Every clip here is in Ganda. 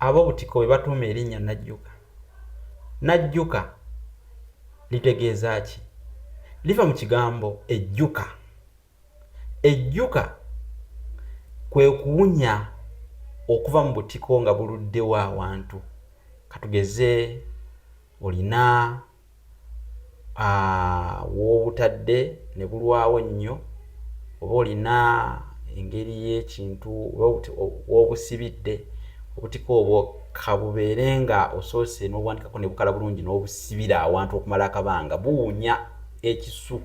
Ab'Obutiko be batuuma erinnya Najjuka. Najjuka litegeeza ki? Liva mu kigambo ejjuka. Ejjuka kwe kuwunya okuva mu butiko nga buluddewo awantu. Katugeze olina w'obutadde ne bulwawo nnyo oba olina engeri y'ekintu w'obusibidde obutiko obwo kabubeere nga osoose n'obuwanikako ne bukala bulungi n'obusibira awantu okumala akabanga, buwunya ekisu,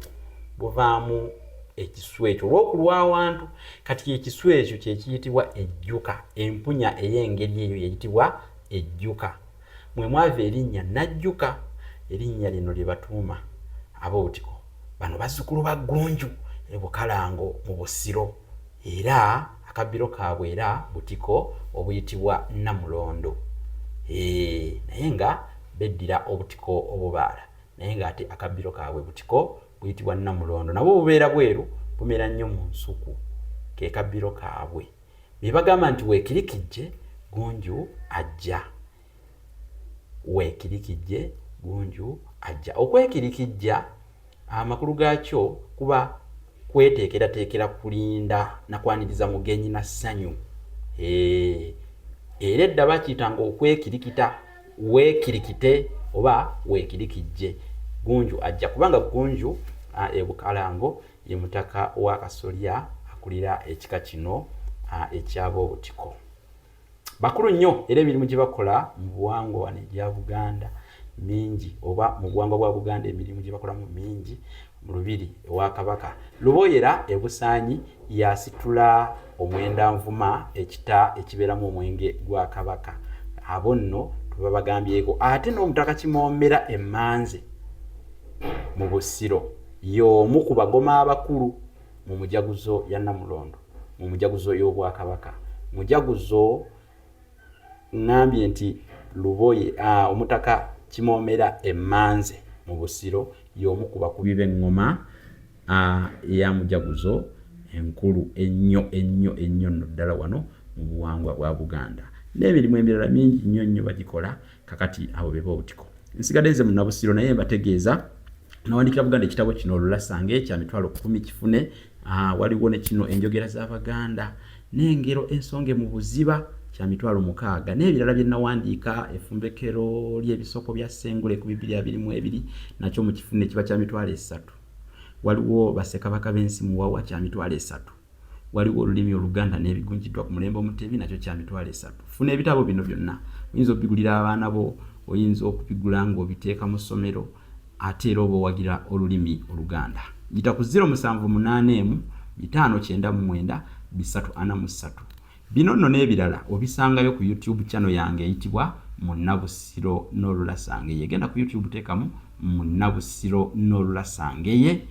buvaamu ekisu ekyo olw'okulwa awantu. Kati ekisu ekyo kye kiyitibwa ejjuka, empunya ey'engeri eyo y'eyitibwa ejjuka. Mwe mwava erinnya Najjuka, erinnya lino lye batuuma ab'Obutiko. Bano bazzukulu ba Ggunju e Bukalango mu Busiro era akabbiro kaabwe era butiko obuyitibwa Namulondo. Eeh, naye nga beddira obutiko obubaala naye ng'ate akabbiro kaabwe butiko buyitibwa Namulondo. Nabwo bubeera bweru, bumera nnyo mu nsuku. Ke kabbiro kaabwe. Be bagamba nti weekirikijje Gunju ajja. Weekirikijje Gunju ajja. Okwekirikijja amakulu gaakyo kuba kweteekerateekera kulinda na kwaniriza mugenyi na ssanyu. Eeh, era edda bakiyitanga okwekirikita, weekirikite oba weekirikijje Gunju ajja kubanga Gunju e Bukalango ye mutaka w'akasolya akulira ekika kino eky'Ab'Obutiko. Bakulu nnyo era emirimu gye bakola mu buwangwa wano egya Buganda mingi oba mu buwangwa bwa Buganda emirimu gye bakolamu mingi mu Lubiri ewa Kabaka. Luboyera e Busaanyi y'asitula omwenda nvuma ekita ekibeeramu omwenge gwa Kabaka. Abo nno tubabagambyeko. Ate n'Omutaka Kimoomera e Mmanze mu Busiro y'omu ku bagoma abakulu mu mujaguzo ya Namulondo, mu mujaguzo y'Obwakabaka. Mujaguzo ŋŋambye nti Luboye, Omutaka Kimoomera e Mmanze mu Busiro y'omu ku bakubi b'eŋŋoma eya mujaguzo enkulu ennyo ennyo ennyo nno ddala wano mu buwangwa bwa Buganda. N'emirimu emirala mingi nnyo nnyo bagikola. Kakati abo be b'Obutiko. Nsigadde nze Munnabusiro naye mbategeeza nawandikira Buganda ekitabo kino Olulasange kya 100,000 kifune. Waliwo ne kino Enjogera z'Abaganda n'Engero Ensonge mu Buziba kya 60,000 n'ebirala bye nawandiika Effumbekero ly'Ebisoko bya Ssengule 2022 nakyo mukifune kiba kya 30,000. Waliwo Bassekabaka b'Ensi Muwawa kya 30,000. Waliwo Olulimi Oluganda n'Ebigunjiddwa ku Mulembe Omutebi nakyo kya 30,000. Funa ebitabo bino byonna. Oyinza okubigulira abaana bo, oyinza okubigula ng'obiteeka mu ssomero ate era oba owagira olulimi Oluganda. Yita ku 0781 599 343. Bino nno n'ebirala obisangayo ku YouTube channel yange eyitibwa Munnabusiro N'olulasangeye. Genda ku YouTube teekamu Munnabusiro N'olulasangeye.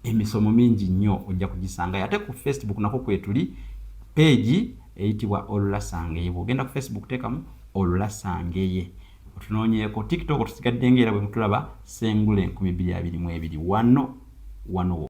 Emisomo mingi nnyo ojja kugisangayo. Ate ku Facebook nakwo kwetuli peegi eyitibwa Olulasangeye. Bw'ogenda ku Facebook teekamu Olulasangeye otunoonyeeko. TikTok tusigadde ng'era bwe mutulaba Ssengule 2022 wano wano.